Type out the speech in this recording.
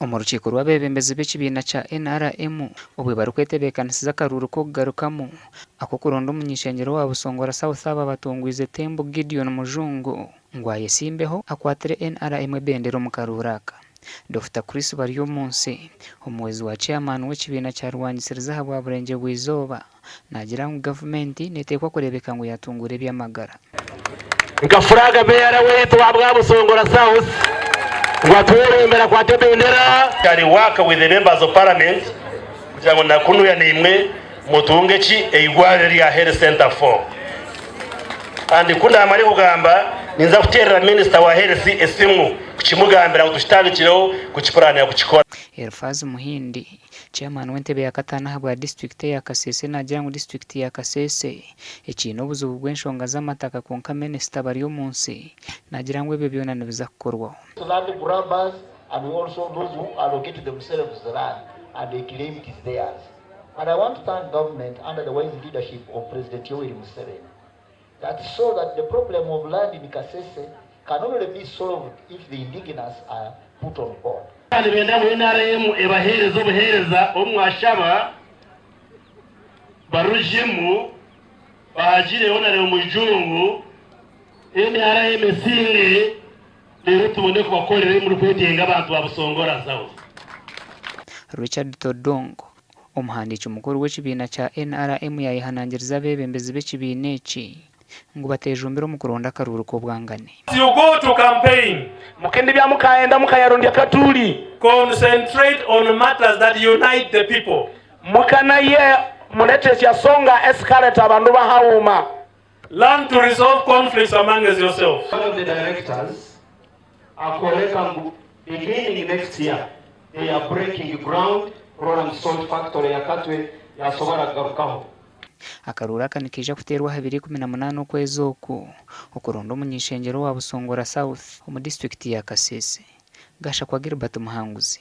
Omu rukiiko rw'abeebembezi b'ekibiina kya NRM obwe barikwetebeekanisiza akaruuru k'okugarukamu ak'okuronda omuny'ishengyero wa Busongora South aba batungwize Tembo Gideon Mujungu ngu ayesimbeho akwatire NRM ebendera omu karuuru aka. Dokita Chris Baryomunsi, omuhwezi wa Chairman w'ekibiina kya Rwangisiriza ahabwa Burengyerwa-izooba naagira ngu gavumenti neteekwa kureebeka ngu yatunguura eby'amagara. Nka Flag Bearer waitu ahabwa Busongora South ngu atwebembere akwate ebendera. Shall work with the members of parliament kugira ngu nakunuya naimwe mutunge ki eigwariro erya health center for and ku namare kugamba ninza kuterera minister wa health esimu kukimugambira ngu tukitandikireho kukipuraninga kukikora. Elifaazi Muhindi, Chairman w'entebe ya kataano ahabwa disiturikiti eya Kasese naagira ngu disiturikiti ya Kasese ekiine obuzibu bw'enshonga z'amataka kwonka minisita Baryomunsi naagira ngu ebyo byona nibiza kukorwaho. Land grabbers and also those who allocate themselves land and they claim it is theirs. And I want to thank government under the wise leadership of President Yoweri Museveni that saw that the problem of land in Kasese can only be solved if the indigenous are put on board. Nibenda ngu NRM ebaheereze obuheereza obu mwashaba barugyemu bahagire Hon. Mujungu NRM esinge reero tubone kubakorera ebi murikwetenga abantu ba Busongora South. Richard Todwong, Omuhandiiki mukuru w'ekibiina kya NRM yaayehanangiriza abeebembezi b'ekibiina eki ngu bateejumbira omu kuronda akaruuru k'obwangane. As you go to campaign. Mukende bya mukayenda mukayarondya katuli. Concentrate on matters that unite the people. Mukanaye mulete syasonga esikaleta abandu bahauma. Learn to resolve conflicts amongst yourselves. One of the directors akooreka ngu beginning next year they are breaking ground kurora ngu salt factory ya Katwe yasobora kugarukaho. Akaruuru aka nikaija kuteerwa aha biro 18 okwezi oku, okuronda omuny'ishengyero owa Busongora South omu disiturikiti ya Kasese, Gashakwa Gilbert Muhanguzi.